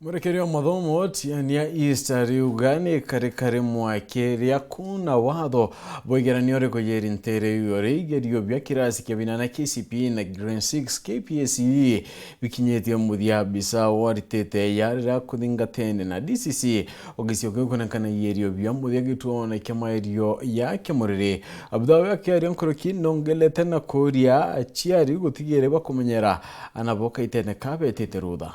Mwerekeria wa mathomo Tiania East riuga ni karikari mwake ria kuna watho bwa igeranio rikuyeri ntere iyo igerio bia kirasi kia binana KCPE na Grade 6 KPSE bikinyetie muthia bisa waritete yarira kuthingatene na DCC ogicioka kuonekana igerio bia muthia gituo kia maerio ya kimuriri abuthawe akiaria nkoroki nongelete na kuria aciari gutigire bakumenyera anabo kaitene kabetete rutha.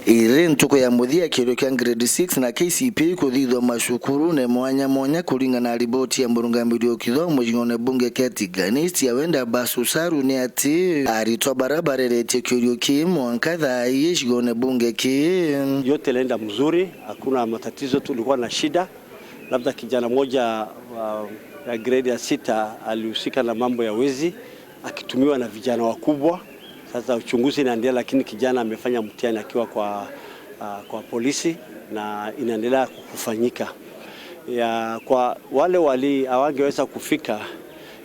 Iri ntuko ya muthia kirio kia grade 6 na KCPE kuthithwa macukuru ne mwanya mwanya kulingana na riboti ya murungamiri wa kithomo jingone bunge kia Tigania ya wenda Basusaru ni ati aritwa barabareretie kiurio ki mwanka thai jingone bunge ki. Yote ilienda mzuri, hakuna matatizo, tulikuwa na shida labda kijana mmoja ya grade ya 6 alihusika na mambo ya wezi akitumiwa na vijana wakubwa. Sasa uchunguzi inaendelea, lakini kijana amefanya mtihani akiwa kwa polisi na inaendelea kufanyika. Ya, kwa wale wali hawangeweza kufika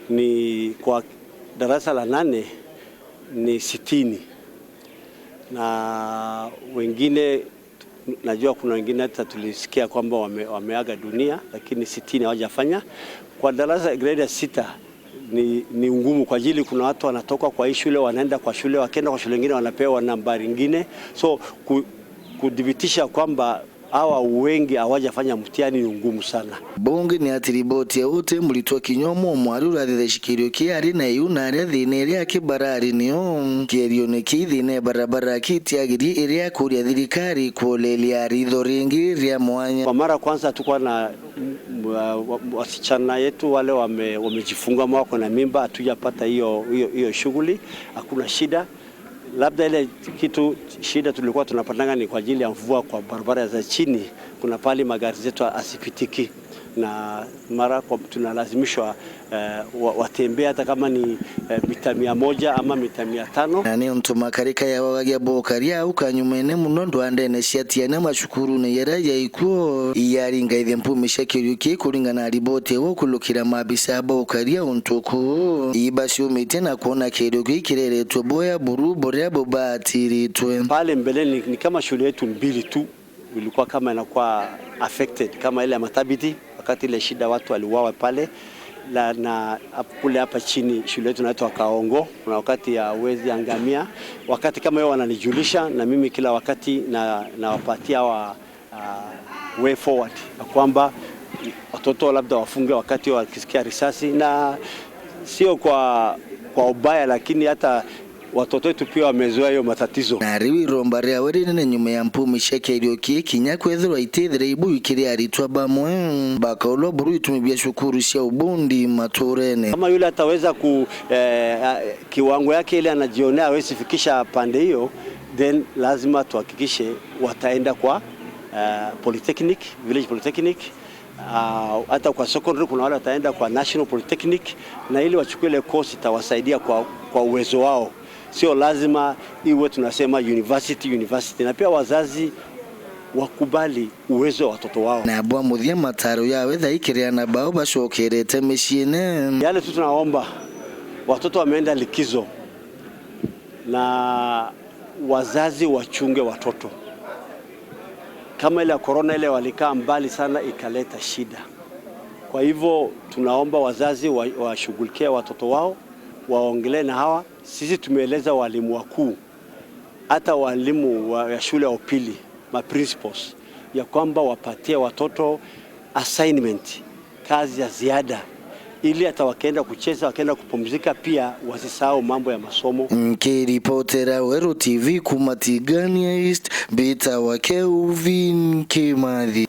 ni kwa darasa la 8 ni 60, na wengine najua kuna wengine hata tulisikia kwamba wameaga dunia, lakini 60 hawajafanya. Kwa darasa grade ya 6 ni ngumu kwa ajili kuna watu wanatoka kwa hii shule wanaenda kwa shule, wakienda kwa shule nyingine wanapewa nambari nyingine, so kudhibitisha kwamba hawa wengi hawajafanya mtihani ni ngumu sana. Bunge ni ati riboti ya ute mulitwa kinyomo mwari urathithecikirio kiari na iu na aria thina iria kibarari nio kierio ni kithine barabara kitiagiri iria kuria thirikari kuolelia ritho ringi ria mwanya. Kwa mara kwanza tuko na wasichana yetu wale wamejifunga mwako na mimba, hatujapata hiyo shughuli, hakuna shida. Labda ile kitu shida tulikuwa tunapatanga ni kwa ajili ya mvua kwa barabara za chini, kuna pali magari zetu asipitiki na mara kwa tunalazimishwa watembee hata kama ni mita 100 ama mita 500. Na ni mtu makarika ya wagagia bokaria ukanyumene muno ndwandene ciatiane mashukuru ne yera yaikuo iyaringa ithe mpumisha kiryuki kulingana na riboti wo kulukira mabisa bokaria untuku ibasi umite na kuona kiryuki kireretwe boya buru borea bobatiritwe. Pale mbeleni ni kama shule yetu mbili tu ilikuwa kama inakuwa affected kama ile ya Matabiti wakati ile shida watu waliuawa pale na kule hapa chini shule yetu inaitwa Kaongo, kuna wakati ya wezi angamia, wakati kama hiyo wananijulisha na mimi kila wakati na wapatia way forward kwamba watoto labda wafunge wakati wakisikia risasi, na sio kwa ubaya, lakini hata watoto wetu pia wamezoea hiyo matatizo. Na riwi romba ria werine nyuma ya mpumi sheke iliyokie kinya kwethirwa itethire ibu ikiri aritwa bamwe bakaulwa buru itumi bya shukuru cia ubundi maturene. Kama yule ataweza kiwango yake ile anajionea hawezi fikisha pande hiyo, then lazima tuhakikishe wataenda kwa Polytechnic, Village Polytechnic. Hata kwa secondary kuna wale wataenda kwa National Polytechnic, na ili wachukue ile course itawasaidia kwa uwezo wao. Sio lazima iwe tunasema university, na pia wazazi wakubali uwezo wa watoto wao. Na bwa muthia mataro yawe thaikiria na bao bacokerete miciine. Yale tu tunaomba watoto wameenda likizo na wazazi wachunge watoto. Kama ile corona ile walikaa mbali sana ikaleta shida. Kwa hivyo tunaomba wazazi washughulikie watoto wao, waongelee na hawa. Sisi tumeeleza walimu wakuu, hata walimu wa shule ya upili, ma principals, ya kwamba wapatie watoto assignment, kazi ya ziada, ili hata wakienda kucheza, wakienda kupumzika pia wasisahau mambo ya masomo. Nkiripotera Weru TV kuma Tigania East, Bita wa Kelvin Kimathi.